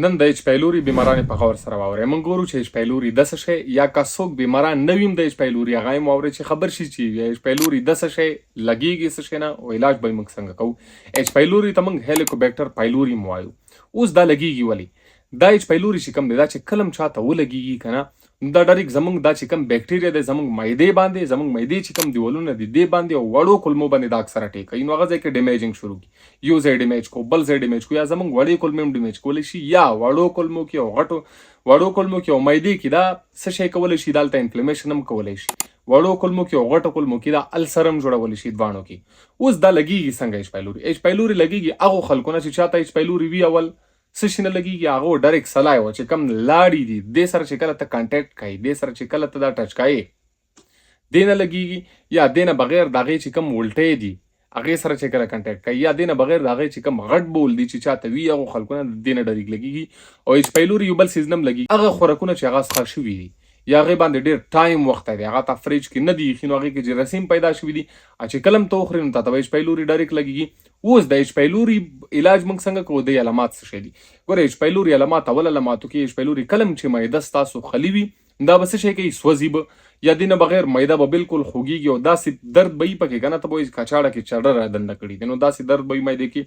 نن د ایچ پایلوري بیمارانې په غور سره واورئ. موږ ګورو چې ایچ پایلوري د څه شی، یا که څوک بیماران نه وي هم د ایچ پایلوري هغه هم واورئ چې خبر شي چې ایچ پایلوري د څه شی لګیږي، څه شی نه، او علاج به یې موږ څنګه کوو. ایچ پایلوري ته موږ هیلیکوبیکټر پایلوري هم وایو. اوس دا لګیږي ولې؟ دا ایچ پایلوري چې کوم دی، دا چې کله هم چاته ولګیږي که نه، نو دا ډاریک زمونږ دا چې کوم بیکټیریا دی زمونږ معدې باندې، زمونږ معدې چې کوم دیوالونه دي دې باندې او وړو کولمو باندې دا اکثره اټیک کوي. نو هغه ځای کې ډیمیجنګ شروع کی، یو ځای ډیمیج کو، بل ځای ډیمیج کو، یا زمونږ وړې کولمې هم ډیمیج کولی شي، یا وړو کولمو کې او غټو وړو کولمو کې او معدې کې دا څه شی کولی شي، دلته انفلیمیشن هم کولی شي. وړو کولمو کې او غټو کولمو کې دا السر هم جوړولی شي دواړو کې. اوس دا لګیږي څنګه ایچ پایلوري؟ ایچ پایلوري لګیږي هغو خلکو نه چې چاته ایچ پایلوري وي اول څه شي نه لګیږي، هغه ډایرکټ سلایوا چې کم لاړې دي دې سره چې کله ته کانټیکټ کوي، دې سره چې کله ته دا ټچ کوي، دې نه لګیږي. یا دې نه بغیر د هغې چې کم ولټې دي هغې سره چې کله کانټیکټ کوي، یا دې نه بغیر د هغې چې کم غټ بول دي چې چاته وي هغو خلکو نه دې نه ډریک لګیږي. او ایچ پایلوري یو بل څیز نه هم لګیږي، هغه خوراکونه چې هغه څښل شوي دي یا هغې باندې ډېر ټایم وخت دی، هغه تا فریج کې نه دي ایښي، نو هغې کې جراثیم پیدا شوي دي، چې کله هم ته وخورې نو تاته به ایچ پایلوري ډایرکټ لګیږي. اوس د ایچ پایلوري علاج موږ څنګه کوو، د علامات څه شی دي؟ ګوره، ایچ پایلوري علامات، اول علاماتو کې ایچ پایلوري کله هم چې معده ستاسو خلي وي دا به څه شی کوي؟ سوځي به، یا دې نه بغیر معده به بالکل خوږیږي او داسې درد به یي پکې که نه ته به وایې کچاړه کې چړه را دننه کړي دي، نو داسې درد به وي معدې کې.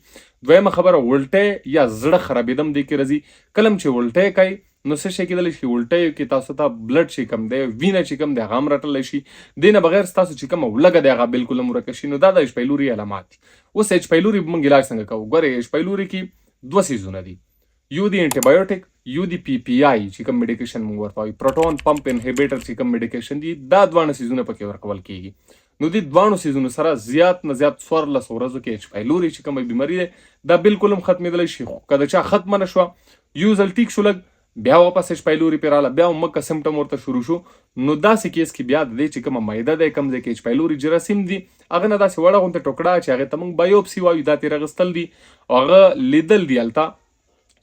دویمه خبره، ولټی یا زړه خرابېدم دې کې راځي. کله هم چې ولټی کوي نو څه شی کېدلی شي؟ الټیو کې تاسو ته بلډ چې کوم دی، وینه چې کوم دی، هغه هم رټلی شي. دې نه بغیر ستاسو چې کومه ولږه دی هغه بالکل هم ورکه شي. نو دا د ایچ پایلوري علامات دي. اوس ایچ پایلوري موږ علاج څنګه کوو؟ ګورئ، ایچ پایلوري کې دوه څیزونه دي، یو دی انټي بایوټیک، یو دی پی پی آی چې کوم میډیکیشن موږ ورته وایو، پروټون پمپ انهیبیټر چې کوم میډیکیشن دي، دا دواړه څیزونه پکې ورکول کیږي. نو دې دواړو څیزونو سره زیات نه زیات 14 ورځو کې ایچ پایلوري چې کومه بیماري ده دا بالکل هم ختمېدلی شي. خو که د چا ختمه نه شوه، یو ځل ټیک شو لږ، بیا واپس ایچ پایلوري پرې راله، بیا هم مکه سمټم ورته شروع شو، نو داسې کیس کې بیا د دې چې کومه معده دی، کوم ځای کې ایچ پایلوري جراثیم دي، هغه نه داسې وړه غونته ټوکړه چې هغې ته موږ بایوپسي وایو، دا ترې راغستل دي او هغه لیدل دي. هلته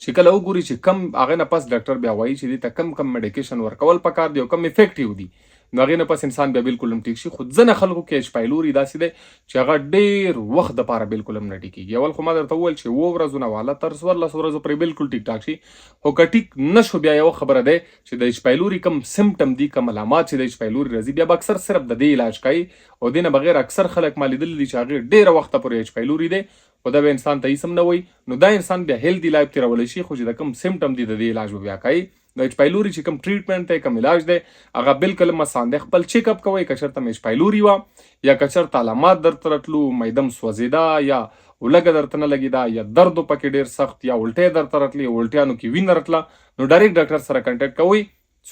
چې کله وګوري چې کم، هغه نه پس ډاکټر بیا وایي چې دې ته کم کم میډیکیشن ورکول پکار دی او کم افیکټیو دي، نو هغې نه پس انسان بیا بالکل هم ټیک شي. خو ځنه خلکو کې ایچ پایلوري داسې دی چې هغه ډېر وخت دپاره بالکل هم نه ټیک کېږي. اول خو ما درته وویل چې 7 ورځو نه واله تر 14 ورځو پرې بالکل ټیک ټاک شي. خو که ټیک نه شو، بیا یوه خبره دی چې د ایچ پایلوري کوم سمټم دي، کوم علامات چې د ایچ پایلوري راځي، بیا به اکثر صرف د دې علاج کوي او دې نه بغیر اکثر خلک ما لیدلي دي چې هغې ډېره وخته پورې ایچ پایلوري دی، خو دا به انسان ته هیڅ هم نه وایي. نو دا انسان بیا هیلدي لایف تیرولی شي، خو چې د کوم سمټم دي د دې علاج به بیا کوي. د ایچ پایلوري چې کوم ټریټمنټ دی، کوم علاج دی، هغه بالکل هم اسان دی. خپل چیک اپ کوئ، که چېرته ایچ پایلوري وه یا که چېرته علامات درته راتلو، معده هم سوځېده یا ولږه درته نه لګېده یا درد پکې ډېر سخت یا الټی درته راتلې، الټیانو کې وینه راتله، نو ډایرکټ ډاکټر سره کنټیکټ کوئ.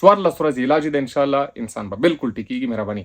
14 ورځې علاج دی، انشاءالله انسان به بالکل ټیکېږي. مهرباني.